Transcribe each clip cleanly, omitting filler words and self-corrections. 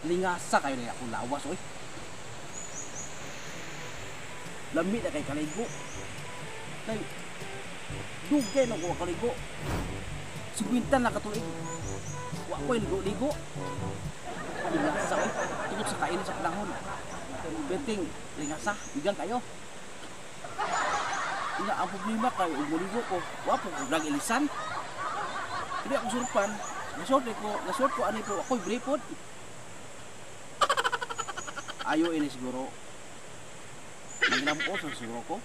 Lingasa kayo na akong lawas, oy. Lami na kay kaligo. Kay dugay na ko kaligo. 50 na katuig. Wa ko'y ligo-ligo. Lingasa, oy. Tungod sa kain sa panahon. Beting lingasa, bigang kayo. Ina ang problema kay ug moligo ko, wa po ko ilisan. Hindi ako surpan. Nasuot ko ani po ako'y bripod. Ayo ini siguro. Naglampos ang siguro ko.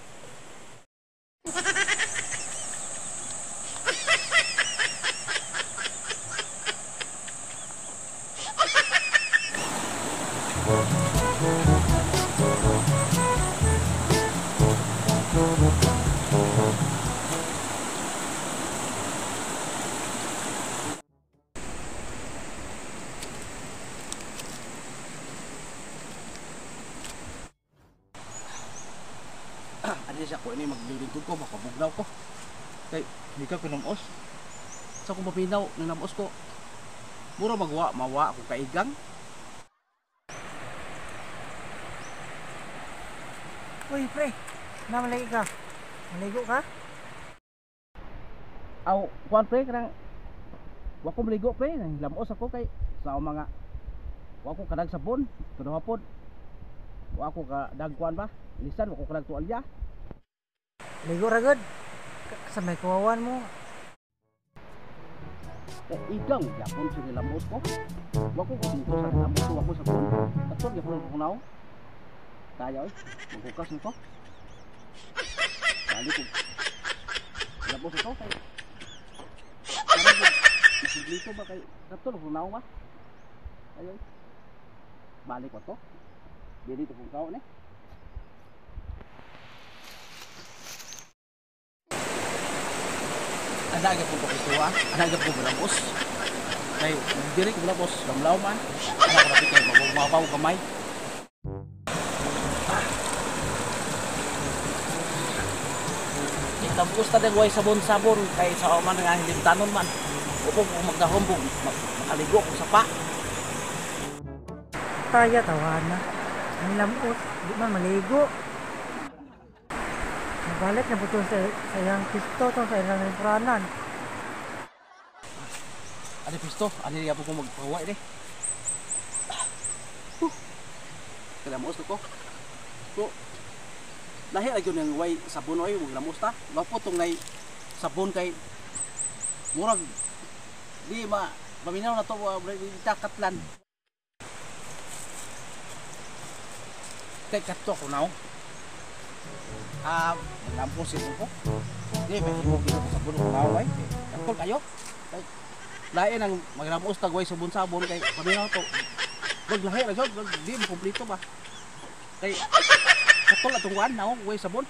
Ano siya ko ini maglilingkod ko, makabugnaw ko. Kay hindi ka pinamos. Sa kung mapinaw, nanamos ko. Mura magwa, mawa ako kaigang. Uy, pre, namalagi ka. Maligo ka? Aw, kuan pre, kanang wa ko maligo pre, nang lamos ako kay sa mga wa ko kadag sabon, kaduha pod. Wa ko kadag kuan ba? Lisan wa ko kadag tuwalya. Ligo ra gud. Sa may kuwawan mo. Eh, igang yapon sa nilamos ko. Wa ko kusinto sa nilamos ko, wa ko sabon. Katon gyapon ko kunaw. Kaya oy, maghukas nito. Balik ko. Lamos ito kay. Masiglito ba kay katon kunaw ba? Ayoy. Balik ko to. Dili to kung kao ni. Ana gyud ko kuha, ana gyud ko bulamos. Kay diri ko bulamos, lamlaw man. Ana ko rapit kay mabaw kamay. Tapos ta dagway sabon-sabon kay sa man nga hilimtanon man. Upo ko magdahom ko makaligo ko sapa. Taya tawana. Ang lamos, di man maligo. Nabalik na buto sa iyang pisto to sa ilang lingkuranan. Ano pisto? Ano niya po kung magpahuwa ini? Kalamos ko. Ko. Lahi lagi ng way sabon oy, wag lamos ta. Lapo tong nay sabon kay murag di ma paminaw na to katlan. Kay kato ko now. Lampos ito ko. Di may himog dito ko sabon ko now ay. Katol kayo. Kay lahi nang maglamos tag way sabon-sabon kay paminaw to. Maglahi ra jud, di mo kumpleto ba. Kay katol atong kuan now way sabon.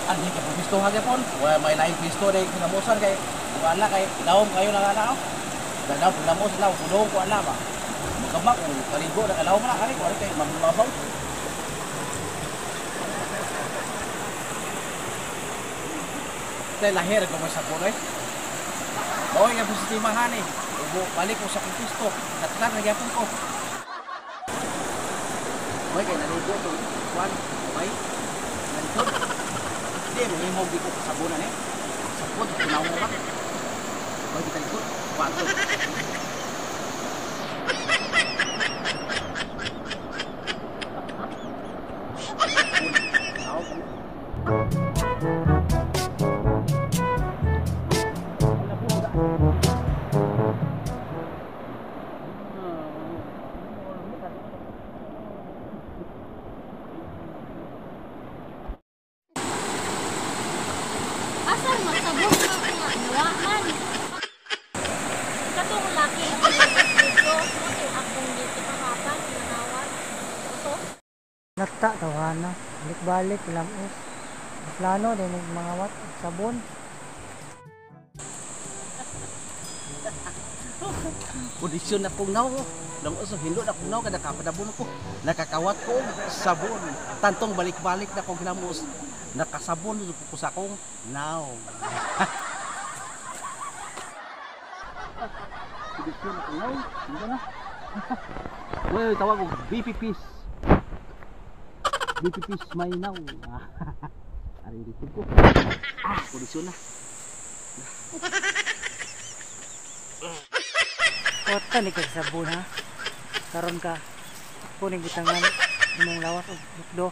Ani ka pisto ha gyapon. Wa may laing pisto day kinamusan kay wala kay lawom kayo na nga. Dadaw paglamos law kudong ko ana ba. Magkamak kung kaligo na kalawom na kani ko kay mababaw. Kay lahir ko mo sabon oy. Moy nga positimahan eh. Ubo balik ko sa akong pisto. Katlan na gyapon ko. Moy kay naligo to kuan may nalito. Di mo himog di ko kasabunan eh. Sabon kunaw mo ba. Moy kita likod. Kuan to. Asan magsabon na nga nawa man. Katong laki ang dito, okay akong dito kahapon nanawat. Ito. Nata tawana, balik-balik lamos. Plano din mangawat og sabon. Kondisyon na kong naw. Lamos hilo na kong naw kada kapadabon ko. Nakakawat ko og sabon. Tantong balik-balik na kong hilamos. Nakasabon ko sa akong naw. Koneksyon ako ngaw. Hindi na. Well, tawag ko BP Peace. BP Peace may now. Ari dito ko. Ah, koneksyon na. Kota ni kag sabon ha. Karon ka kuning butangan imong lawas og bukdo.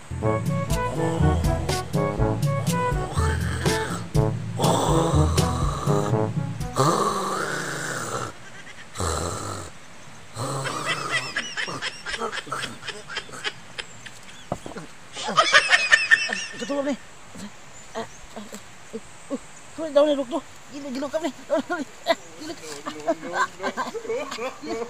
Katulog ni. Sorry daw ni Rukdo. Gilo gilo kami. Gilo. Gilo.